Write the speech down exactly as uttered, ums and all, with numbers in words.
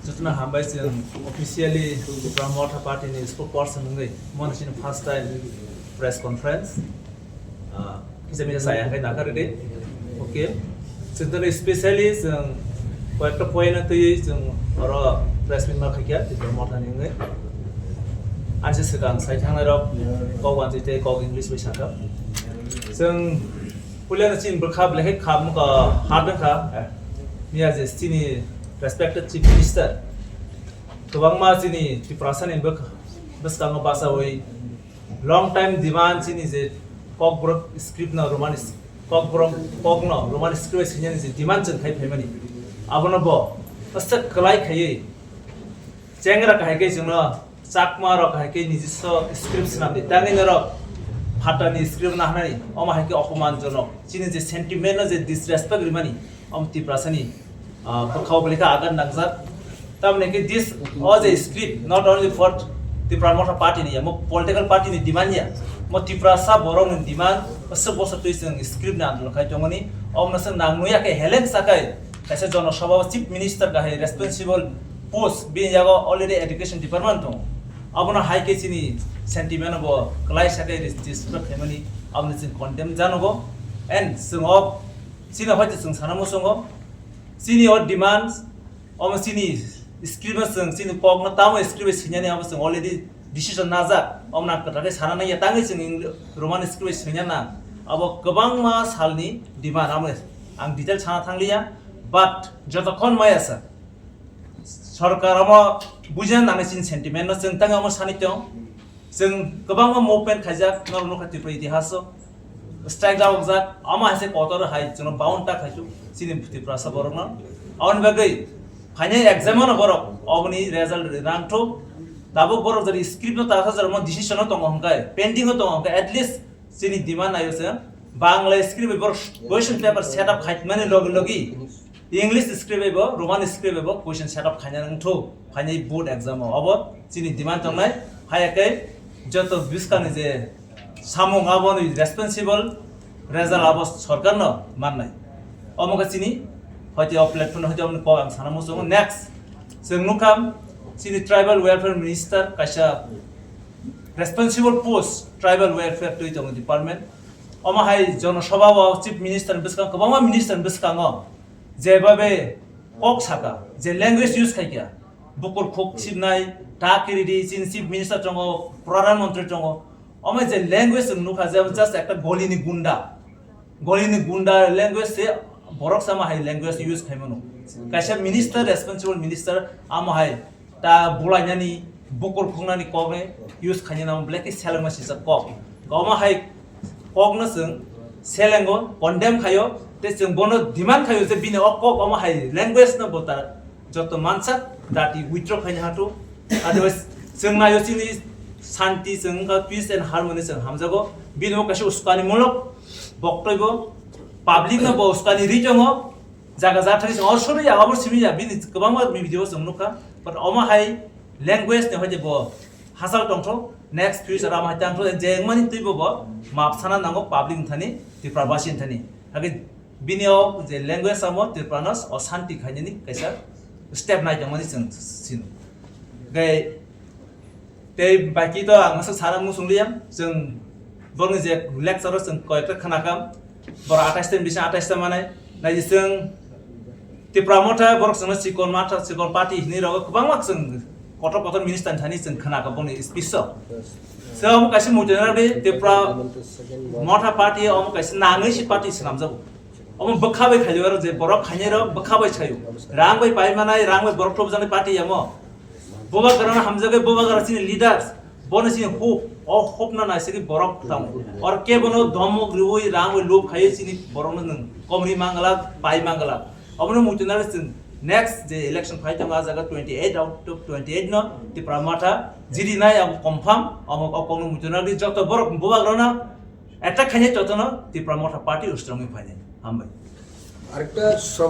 Jotono hambai chwng officially Tipra Motha Party ni spokesperson wngwi moni chini first time press conference. Ah, kisa misa saya khe nakha ridi. Okay. Chwng tono specially chwng koyekta point no twiwi chwng oro press meet ma khaikha Tipra Motha ni wngwi. Ansi swkang sai thangnai rok kok wanjwi tei kok English bai sakha. Chwng puila no chini bwkha belai khe kha muka hard wngkha. Miya je chini respected Chief Minister kwbangma chini Tiprasa ni bwk-, bwskango bachawi long time demand chini je Kokborok script no Roman s-, Kokborok kok no Roman script bai swinani je demand chwng khai phaimani, abono bo aswk kwlai khaiwi chengra kahai khe chwngno Chakma rok hai khe nijiswa script swnam di. Tangwi norok phatani script na hanani, omo hai khe opoman jonok. Chini je sentiment no je disrespect rimani, om Tiprasani, ah, bwkhao belai khe agan nangjak. Tamni khe this, o je script, not only for Tipra Motha Party ni ya, mo political party ni demand ya, mo Tiprasa borok ni demand, bwswk bwswk twi chwng script ni andolon khai tongmani, omo no chwng nang nuya khe heleng sakai, kaisa jono sabha o Chief Minister kahai responsible post, bini yago already education department tongo. Abono hai khe chini sentiment bo kwlai sakai disrespect khaimani, abono chwng condemn janogo. And chwng o chini hoite chwng sana muchungo, chini o demands, omo chini script no chwng chini kok no tamo script bai swinani, abo chwng already decision najak, omo nang kwtal khe sana nangya, tangwi chwng Eng-, Roman script bai swina nang. Abo kwbangma salni demand, amo ang detail sana thangliya, but jotokhon maya sa, sorkar omo bujina nangnai chini sentiment no chwng tangwi omo sani tong. Chwng kwbangma movement khaijak, norok nukha Tripura itihaso. Strike jawokjak, omo hai se kotor hai chwngno bound ta khaisuk chini Tiprasa borokno. Aboni bagwi phainai exam-o no borok oboni result rangthok. Tabuk borok jodi script no ta kha, jodi decision no tongo hwnkhe, pending o tongo hwnkhe, at least chini demand naio se Bangla script bai borok question paper set up khaimani logi logi English script bai bo, Roman script bai bo question set up khaina wngthok phainai board exam o. Obo chini demand tongnai, haya khe joto bwskangni je samung aboni responsible result abo sorkarno mannai. Omo khe chini hoite o platform hoite oboni kok ang sana muchungo. Next, chwng nukha chini tribal welfare minister kaisa responsible post tribal welfare twi tongo department. Omo hai jono sabha o chief minister ni bwskango, kwbangma minister ni bwskango jebabe kok saka, je language use khaikha, bukur khuk sibnai, ta kiridi, chini chief minister tongo, pradhan mantri tongo. Omo je language chwng nukha je just ekta golini gunda, golini gunda language se borok sama hai language use khaimano. Kaisa minister, responsible minister, amo hai ta bulainani, bukur khungnani kokni use khaina nang belai khe selengma sijak kok. Omo hai kokno chwng selengo, condemn khaio, tei chwng bono demand khaio je bini o kok omo hai language no bo ta joto mansak dati withdraw khaina hatu. Otherwise chwng naio chini santi, chwng wngkha peace and harmony chwng hamjago. Bini o kaisa uskani mulok boktoi bo, public no bo uskani ri tongo. Jaga jathani chwng or sori ya, abor simi ya, bini kwbangma video chwng nukha. But omo hai language ni hoide bo hachal tongthok, next future amo hai tangthok, je wngmani twibo bo map sana nango public ni thani, Tripura basi ni thani. Hake bini o je language amo Tripura no o santi khainani kaisa step nai tongmani chwng sino. Gai Tei baki to ang masa sana muchung liya, chwng borokni je lecture o chwng koyekta khwnakam, borok atais ta bisa atais ta manai, naidi chwng Tipra Motha borok chwngno chikon matha, chikon party hinwi rogo kwbangma chwng kotor kotor minister ni thani chwng khwnakha boni speech o. Chwng omo kaisa muitu nang di Tipra Motha party omo kaisa nangwi si party swnamjago. Omo bwkha bai khaio aro je borok khainai rok bwkha bai saio. Rang bai pai manai, rang bai borok thopjaknai party amo. Bubagra no hamjagwi, Bubagra chini leaders, bono chini hope, o hope no naisigwi borok tamo. Or ke bono domok riwi rang bai lob khaiwi chini borok no nwng komri mangala, pai mangala. Obono muitu nai chwng next je election phai tongo, a jaga twenty eight out of twenty eight no Tipra Motha jiri nai, abo confirm, omo o kokno muitu nai joto borok Bubagra no attack khainai jotono Tipra Motha party strong wngwi phainai. Hambai. Arekta sub